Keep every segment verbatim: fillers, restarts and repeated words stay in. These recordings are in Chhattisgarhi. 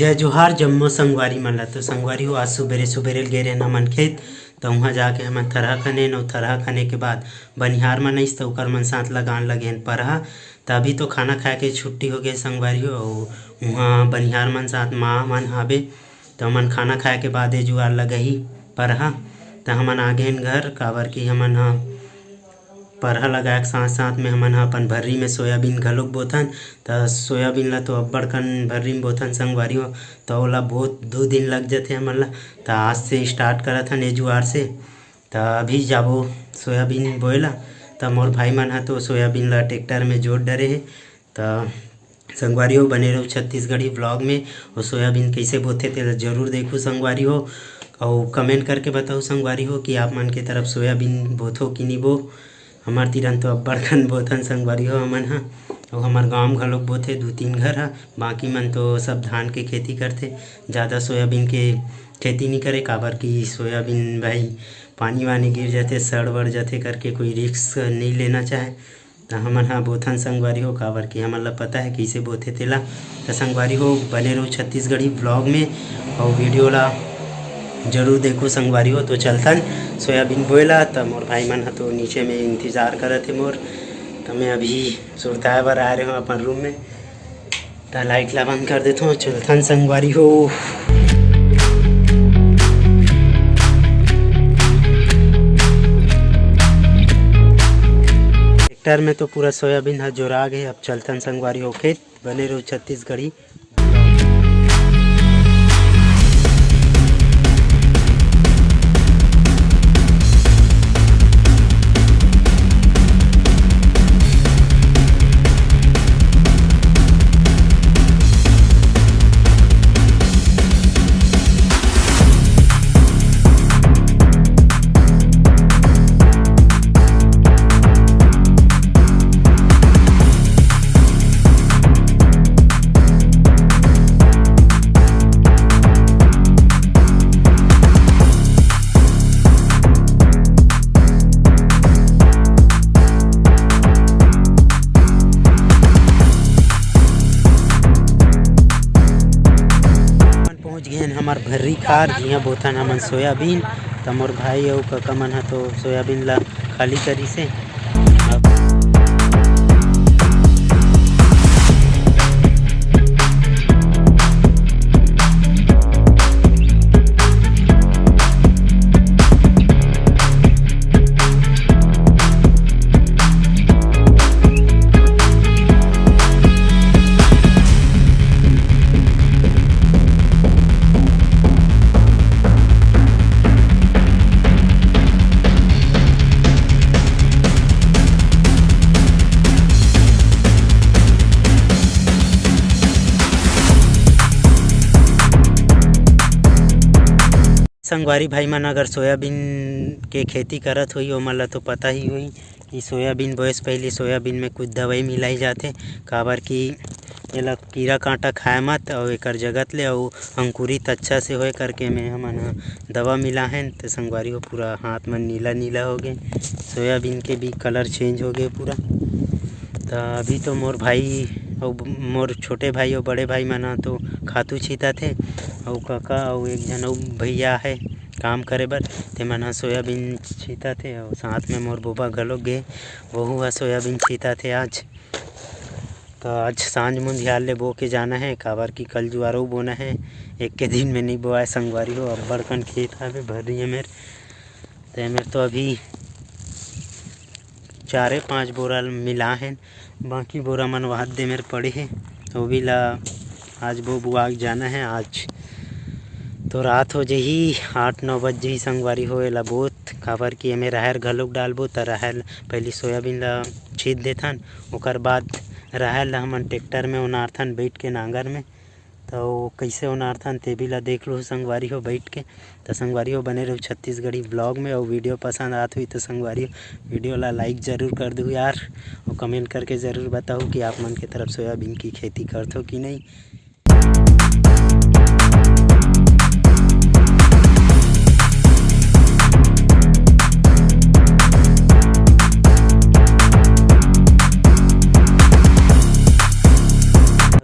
जय जोहार जम्मो संगवारी मन ला। तो संगवारी हो, आज सुबेरे सुबेरे गे रहेन हमन खेत, तो उहाँ जाके हमन थरहा खनेन, अउ थरहा खने के बाद बनिहार मन आइस, तो ओकर मन साथ लगान लगेन परहा। त अभी तो खाना खाए के छुट्टी हो गए संगवारी हो, अउ उहाँ बनिहार मन साथ माँ मन हाबे, तो हमन खाना खाए के बाद ए जुआर लगही परहा। त हमन आ गेन घर, काबर कि हमन ह परहा लगाए के साथ-साथ में हमन ह अपन भर्री में सोयाबीन घलोक बोथन। त सोयाबीन ल तो अब्बड़ कन भर्री में बोथन संगवारी हो, त ओला बहुत दू दिन लग जथे हमन ल। त आज से start करत हन ए जुआर से। त अभी जाबो सोयाबीन बोए ला। त मोर भाई मन ह तो सोयाबीन ल ट्रैक्टर में जोत डरे हे। त संगवारी हो, बने रहू छत्तीसगढ़ी vlog में। अउ सोयाबीन कइसे बोथे, तेला जरूर देखू संगवारी हो, अउ comment करके बताऊ संगवारी हो कि आप मन के तरफ सोयाबीन बोथो कि नी बो। हमर तीरन तो अब्बड़ कन बोथन संगवारी हो हमन ह, अउ हमर गांव घलोक बोथे दू तीन घर ह। बाकी मन तो सब धान के खेती करथे, ज़्यादा सोयाबीन के खेती नी करे, काबर कि सोयाबीन भाई पानी वानी गिर जाथे, सड़ बड़ जाथे करके कोई risk नी लेना चाहे। त हमन ह बोथन संगवारी हो, काबर कि हमन ल पता हे कइसे बोथे तेला। त संगवारी हो, बने रहू छत्तीसगढ़ी vlog में, अउ video ला जरूर देखू संगवारी हो। तो चलथन सोयाबीन बोए ला। त मोर भाई मन ह तो नीचे में इंतजार करत हे मोर, त मैं अभी सुरताए बर आए रहे हूँ अपन room में। त light ला बंद कर देथों, चलथन संगवारी हो। ट्रैक्टर में तो पूरा सोयाबीन ह जोरा गे, अब चलथन संगवारी हो खेत। बने रहू छत्तीसगढ़ी। पहुंच गए हैं हमर भर्री खार, जिहां बोथन हमन सोयाबीन। त मोर भाई अउ कका मन ह तो सोयाबीन ला खाली करिसे। संगवारी भाई मन अगर सोयाबीन के खेती करत होही, ओमन ला तो पता ही होही कि सोयाबीन बोए से पहिली सोयाबीन में कुछ दवाई मिलाई जाथे, काबर कि एला कीरा कांटा खाए मत, अउ एकर जगत ले अउ अंकुरित अच्छा से होए करके में हमन ह दवा मिलाहेन। त संगवारी हो, पूरा हाथ मन नीला नीला हो गे, सोयाबीन के भी colour change हो गे पूरा। त अभी तो मोर भाई अउ ब-, मोर छोटे भाई अउ बड़े भाई मन ह तो खातू छींचत हे, अउ कका अउ एक झन अउ भैया हे काम करे बर, ते मन ह सोयाबीन छींचत हे, अउ साथ में मोर बोबा घलो गे, वहू ह सोयाबीन छींचत हे आज। त आज सांझ मुंधियार ले बो के जाना हे, काबर कि कल जुआरो बोना हे, एक के दिन में नइ बोआय संगवारी हो, अब्बड़ कन खेत हवे भर्री ए मेर। त ए मेर तो अभी चारे पांच बोरा मिला हेन, बाकी बोरा मन वहाद दे मेर पड़े हे, तो भी ला आज बो बुआ के जाना हे। आज तो रात हो जही, आठ नौ बज जही संगवारी हो, एला बोत, काबर कि एमे राहेर घलोक डालबो, त राहेर पहिली सोयाबीन ला छींच देथन, ओकर बाद राहेर ला हमन ट्रैक्टर में ओनारथन बइठ के नांगर में। त ओ कइसे ओनारथन, ते भी ला देख लूहू संगवारी हो बइठ के। त संगवारी हो, बने रहू छत्तीसगढ़ी vlog में, अउ video पसंद आत होही त संगवारी हो, video ला like जरूर कर दूहू यार, अउ comment करके जरूर बताहू कि आप मन के तरफ सोयाबीन की खेती करथो कि नहीं।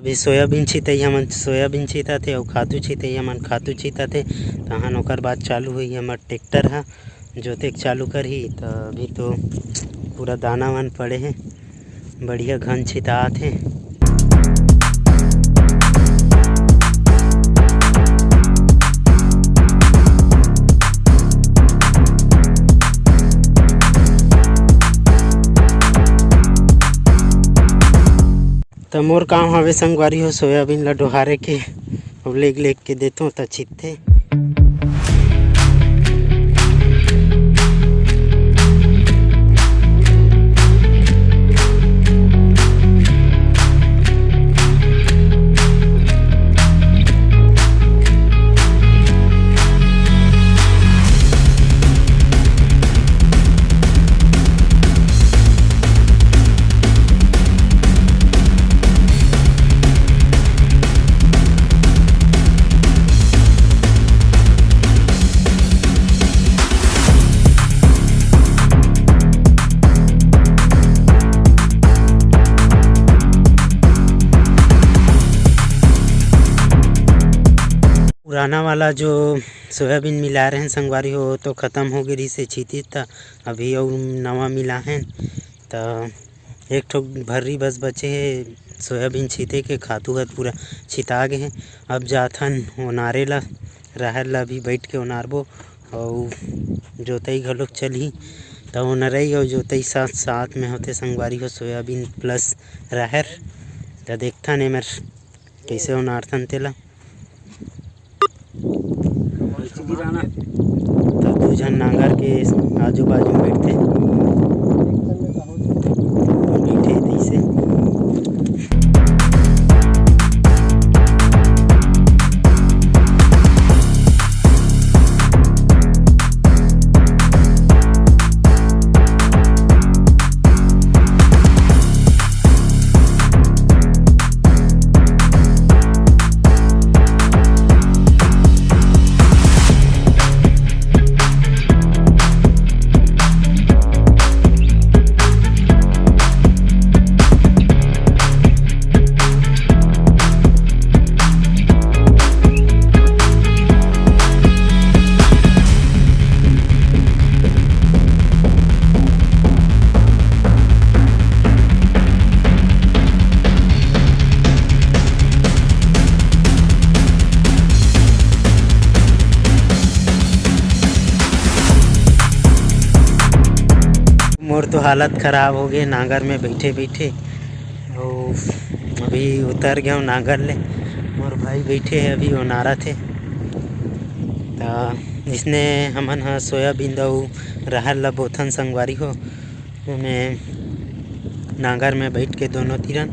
अभी सोयाबीन छितइया मन सोयाबीन छिताथे अउ खातू छितइया मन खातू छिताथे। तहन ओकर बाद चालू होही हमर ट्रैक्टर ह, जोतेक चालू करही। त अभी तो पूरा दाना वान पड़े हे, बढ़िया घन छितात हे। त मोर काम हवे संगवारी हो सोयाबीन ल डोहारे के, अब लेग लेग के देथों त छितथे। पुराना वाला जो सोयाबीन मिलाए रहेन संगवारी हो, वो तो खतम हो गे रिहिस हे छीतिस, त अभी अउ नवा मिलाहेन। त एक ठो भर्री बस बचे हे सोयाबीन छीते के, खातू हर पूरा छिता गे हे। अब जाथन ओनारे ला, राहेर ला अभी बैठ के ओनारबो, अउ जोतई घलोक चलही। त ओनरई अउ जोतई साथ साथ में होथे संगवारी हो, सोयाबीन प्लस राहेर। त देखथन एमेर कइसे ओनारथन तेला। त दू झन नांगर के आजू बाजू में बैठथे, बैठे तइसे। मोर तो हालत खराब हो गे नांगर में बैठे बैठे। अउ अभी उतर गए नांगर ले, मोर भाई बैठे हे अभी ओनारत हे। त इसने हमन ह सोयाबीन अउ राहर ला बोथन संगवारी हो। ओमे नांगर में बैठ के दोनों तीरन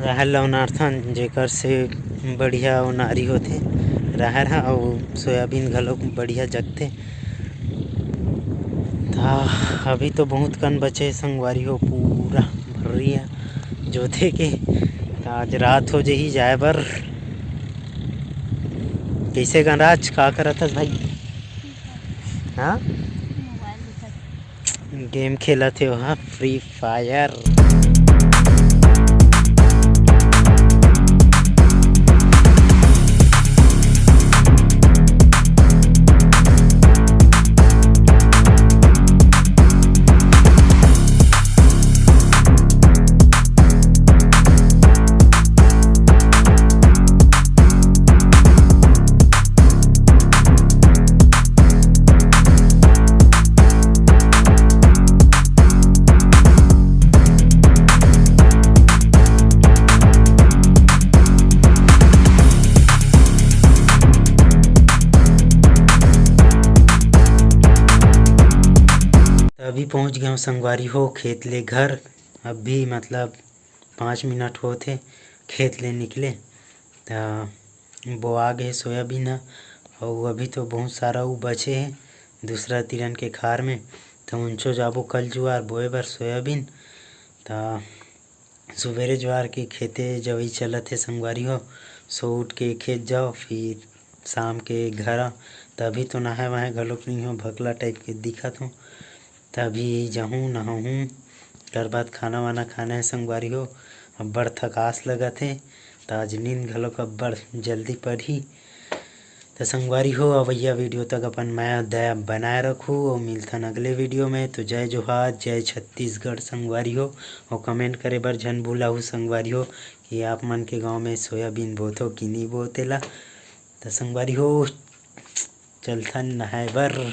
राहर ला ओनारथन, जेकर से बढ़िया ओनारी होथे राहर ह, अउ सोयाबीन घलोक बढ़िया जगथे। त अभी तो बहुत कन बचे संगवारी हो, पूरा भर्रिया जोते के। त आज रात हो जही जाए बर। कइसे गणराज, का करत हस भाई? हाँ? मोबाइल देखत। गेम खेलत हे ओहा, फ्री फायर। अभी पहुंच गए हूँ संगवारी हो खेत ले घर। अभी मतलब पाँच मिनट होत हे खेत ले निकले, त बोआ गे हे सोयाबीन ह, अउ अभी तो बहुत सारा उ बचे हे दूसरा तिरन के खार में, त उंचो जाबो कल जुआर बोए बर सोयाबीन। त सुबेरे जुआर के खेते जवई चलत हे संगवारी हो, सो उठ के खेत जाओ, फिर शाम के घर आओ। त अभी तो नहाए वहाए घलोक नहीं हो, भकला टाइप के दिखत हो। त अभी जाहूँ, नहाहूँ, ओकर बाद खाना वाना खाना हे संगवारी हो। अब्बड़ थकास लगत हे, त आज नींद घलोक अब्बड़ जल्दी परही। त संगवारी हो, अवइया वीडियो तक अपन मया दया बनाए रखू अउ मिलथन अगले वीडियो में। तो जय जोहार, जय छत्तीसगढ़ संगवारी हो। अउ कमेंट करे बर झन भुलाहू संगवारी हो कि आप मन के गांव में सोयाबीन बोथो कि नी बोतेला। त संगवारी हो, चलथन नहाए बर।